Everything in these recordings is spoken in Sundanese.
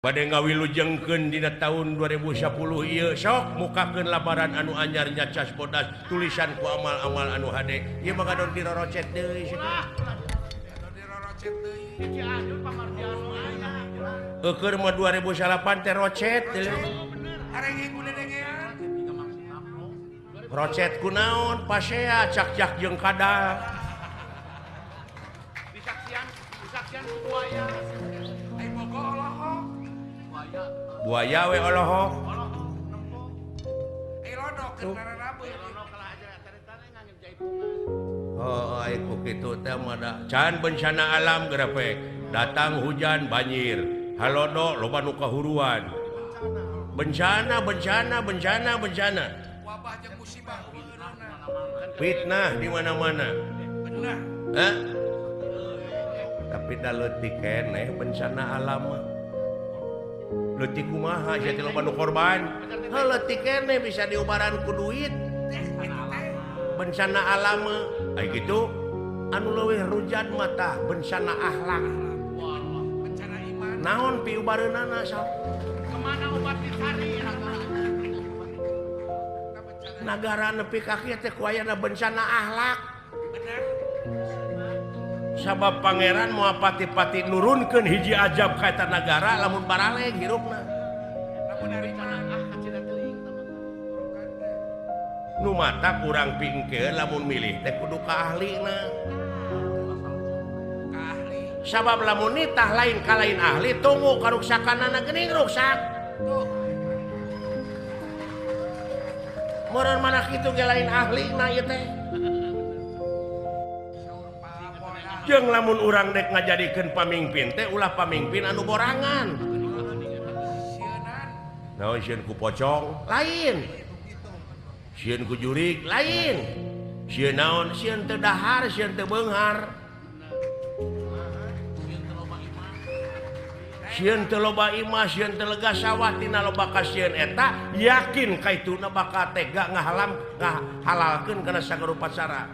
Bade ngawilujengkeun dina tahun 2010 ieu sok mukakeun labaran anu anyar nyacas bodas tulisan ku amal-amal anu hade. Ieu mah gadon dirorocet deui. Eukeun mah 2008 teh rocet deui. Rocet kunaon pasea cak-cak jeung kadal. Disaksian, disaksian ku buaya. Ai bogo olohok. Buaya we olohok. Ai lodok keur nararabeut. Oh, ai ku kitu teh mah da can bencana alam gerepek. Datang hujan banjir, halodo loba nu kahuruan. Bencana, bencana, bencana, bencana. Wabah jeung musibah fitnah di mana-mana. Benar. Hah? Tapi da leutik keneh bencana alam mah. Leutik kumaha sia teh loba nu korban. Heuh leutik keneh bisa diubaran ku duit. Bencana alam mah ai kitu anu leuwih rujat mah tah bencana akhlak. Bencana iman. Naon piubareunana sok? Kemana obat dicari? Nagara nepi ka kieu teh ku ayana bencana akhlak. Bener. Sabab pangeran moal pati-pati nurunkeun hiji ajab ka eta nagara lamun baraleg hirupna. Lamun ari Nu mata kurang pingkeun lamun milih teh kudu ka ahlina. Ka ahli. Sabab lamun nitah lain ka lain ahli tunggu karuksakanana geuning ruksak. Tuh. Meureun mana kitu ge lain ahli na ieu teh. Jeung lamun urang dek ngajadikeun pamingpin teh ulah pamingpin anu borangan. Naon sieun ku pocong? Lain. Sieun ku jurig? Lain. Sieun naon? Sieun teu dahar, sieun teu beunghar. Sieun teu loba imah, sieun teu lega sawah tina loba kasieun eta yakin kaituna bakal tega ngahalam ngahalalkeun kana sagarupa cara.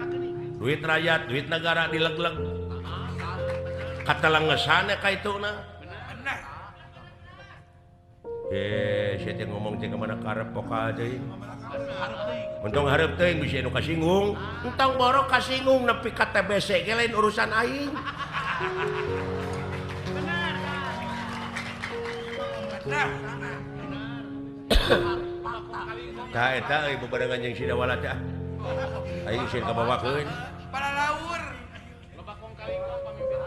Duit rakyat, duit negara dileg-leg. Katelengesan kaituna. Bener. Eh, sia teh ngomong teh ka mana karep pokal teuing. Untung hareup teuing bisi anu kasinggung. Entong borok kasinggung nepi ka TBC ge lain urusan aing. Tah eta euy bebarengan jeung Sidawala teh. Aing sieun kabawakeun. Paralaur. Loba kong kalingkong pamimpin.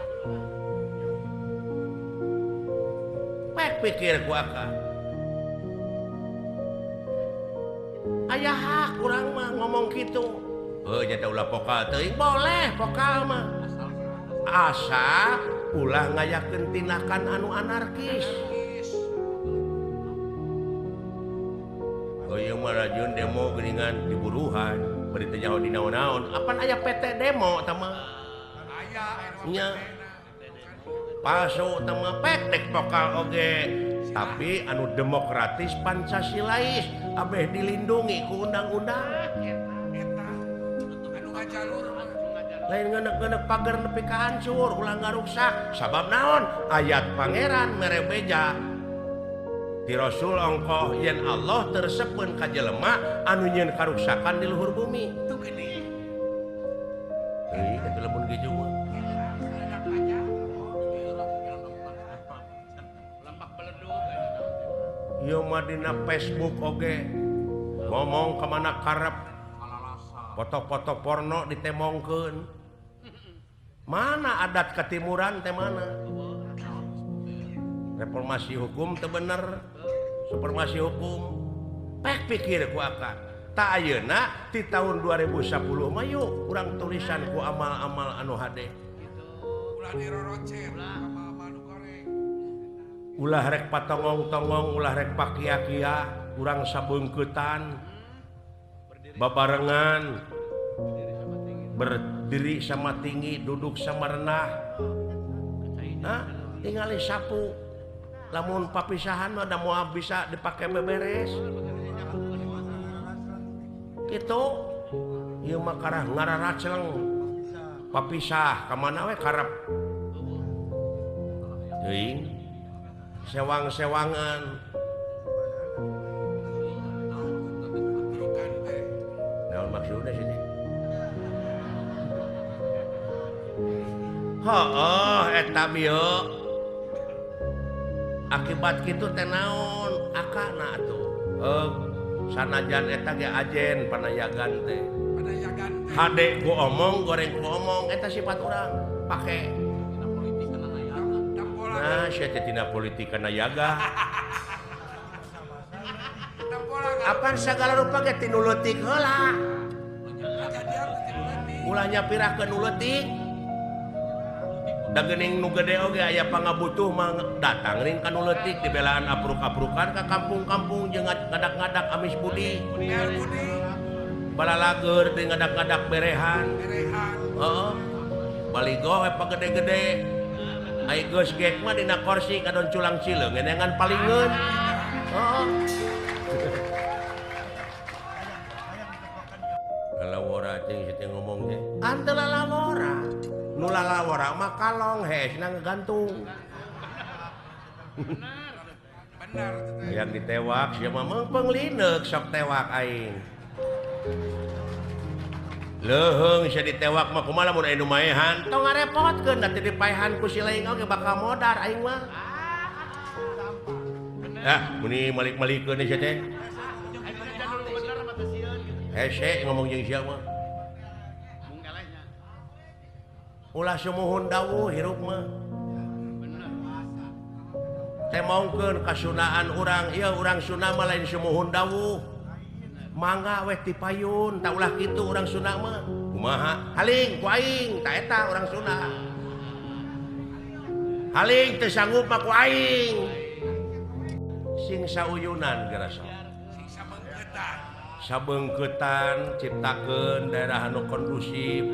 Pek pikir ku akang. Aya hak urang mah ngomong kitu. Heuh nya teh ulah pokal teuing. Boleh pokal mah. Asa ulah ngayakeun tindakan anu anarkis. Oh ieu mah rajun demo geuningan diburuhan, bari teu nyaho di naon-naon. Apan aya PT demo tah mah? Aya nya. Palsu tah mah pek dek pokal oge. Tapi anu demokratis Pancasilais abeh dilindungi ku undang-undang. Eta anu ngajalur lain ngenek-ngenek pagar nepi ka hancur ulah ngaruksak. Sabab naon? Ayat pangeran mere beja. Ti Rasul ongkoh yen Allah tersepeun ka jelema anu nyieun karuksakan di luhur bumi. Tuh geuning. Euy, eta lamun gejo mah. Ieu mah dina Facebook oge ngomong ka mana karep. Foto-foto porno ditemongkeun. Mana adat ketimuran teh mana? Reformasi hukum teu bener. Reformasi hukum pek pikir ku akang. Tak ayeuna ti tahun 2010 mah yuk urang tulisan ku amal-amal anu hade. Ulah dirorocet amal-amal nu goreng. Ulah rek patongong-tongong, ulah rek pakia-kia, urang sabeungkeutan. Babarengan berdiri sama tinggi, duduk sama rendah. Nah, tingali sapu. Lamun papisahan mah da moal bisa dipake beberes. Kitu ieu mah karah ngararacleng. Papisah ka mana we karep. Teuing. Sewang-sewangan. Naon maksudna sih teh? Heuh eta bieu. Akibat kitu teh naon? Akana atuh. Sanajan eta ge ajen panayagan teh. Panayagan teh. Hade ku omong, goreng ku omong eta sifat urang pake. Nah, sia teh tina politik kana yaga. Apan sagala rupa ge ti nu leutik heula. Ulah nyapirah ke nu leutik. Da geuning nu gede oge aya pangabutuh mah datang ring ka nu leutik dibelaan apruk-aprukan ka kampung-kampung jeung ngadak-ngadak amis budi. Balalageur deui ngadak-ngadak berehan. Heeh. Baligo we pagede-gede. Ai geus gek mah dina korsi kadon culang cileung ngeunangan palingeun. Heeh. Lalawora cing si teh ngomong teh. Ante lalawora. Nu lalawora mah kalong hesna ngegantung. Benar. Yang ditewak sia mah meungpeung lineuk sok tewak aing. Leuheung sia ditewak mah kumaha lamun aya nu maehan tong ngarepotkeun da teu dipaehan ku si lain oge bakal modar aing mah. Ah, muni malik-malikeun sia teh. Hese ngomong jeung sia mah. Ulah sumuhun dawuh hirup mah. Temongkeun kasunaan urang, ieu urang Sunda mah lain sumuhun dawuh. Mangga weh tipayun, tak ulah kitu urang Sunda mah. Kumaha? Haling ku aing, ta eta urang Sunda. Haling teu sanggup mah ku aing. Sing sauyunan geura sok. Sing sabeungkeutan. Sabeungkeutan ciptakeun daerah anu kondusif.